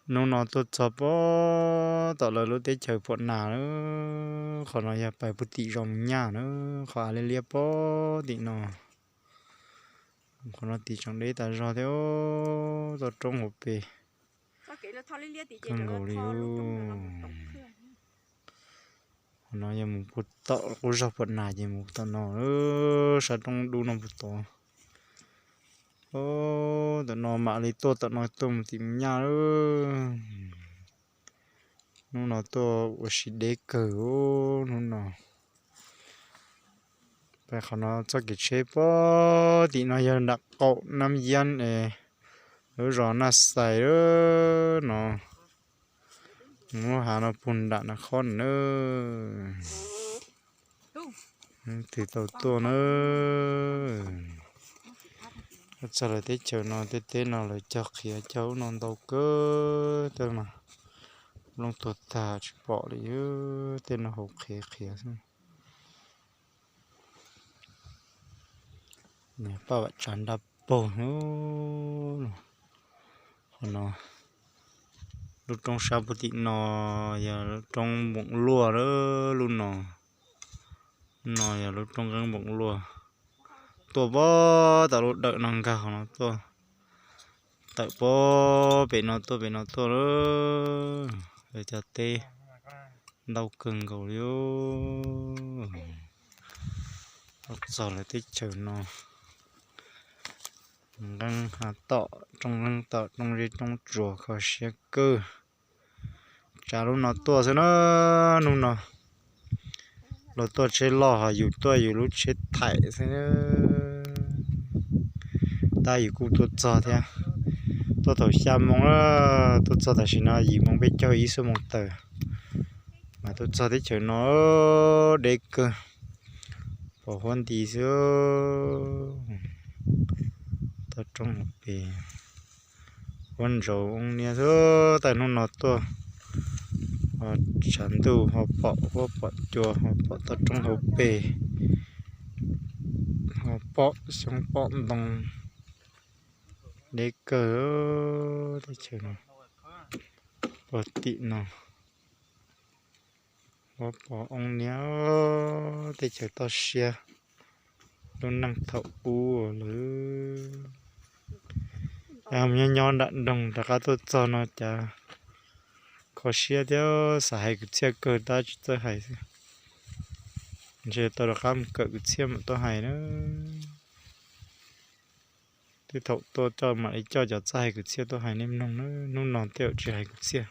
Hnub no tuaj txog pem tom lawv lub teb chaws Puam Nas na, qhov no yog pais puag tim zos Mus Nyaj na, qhov av liab liab pem tim no. Qhov no tim tseem deb tas zog thiab, toj roob hauv pes kawg nkaus li. Qhov no yog mus puag tom qub zog Puam Nas ces mus tom no, sab roob dub no puag tod. Tom no mam li tuaj tom no tuaj mus tim Mus Nyaj. Hnub no tuaj ua si deb kawg hnub no. Pais qhov no txoj kev tsheb pem tim no yog nram qaum Nab Yab es lub zos Naj Xais no. Lub hav no puag nram Naj Khob na. Twg tau tuaj na. Txog lawv teb chaws no, tej teb no lawv cog qhiav cog ub no ntau kawg thiab mas, nplooj tuag tag tsis pom li, tej no hauv qhiav qhiav xwb. Paj Vam Tsav nrab paug. Qhov no, lub roob sab puag tim no yog lub roob Npoom Luaj, lub no, no yog lub roob nqeeb Npoom Luaj. Tuaj pem tom lub dawm no nkag qhov no tuaj, tawm pem pem no tuaj pem no tuaj lawm. Cov teb ntau kawg nkaus li. Tuaj txog lawv teb chaws no, nqeeb hav tom, roob nqeeb tom, roob zeb roob tsuas kho siab kawg. Tsav lub no tuaj xwb na, hnub no luag tuaj tsheb loj ho yus tuaj yus lub tsheb thaim xwb. Tab yus kuj tuaj txog thiab, tuaj thaum xya moo na, tuaj txog tam sim no yim moo peb caug ib xuab moos tawm, mas tuaj txog teb chaws no deb kawg, pom huab nti xwb. Toj roob hauv pes, huab ntsaus oob niab xwb. Tab hnub no tuaj ho tshav ntuj ho pom huab pom cua ho pom toj roob hauv pes, ho pom xyoob pom ntoo, deb kawg teb chaws no. Puag tim no, huab pom oob niab, teb chaws toj siab, lub neej thaum ub lawm. Nyob nyob nram nroog rov qab tuaj txog no cas kho siab thiab xav hais kwv txhiaj kawg tab tsis txawj hais xwb. Ntshe tau rov qab mus kawm kwv txhiaj mam tuaj hais na. Tej thaum tuaj coj mam li coj cov txawj hais kwv txhiaj tuaj hais nej mloog na, hnub no tej zaum tsis hais kwv txhiaj.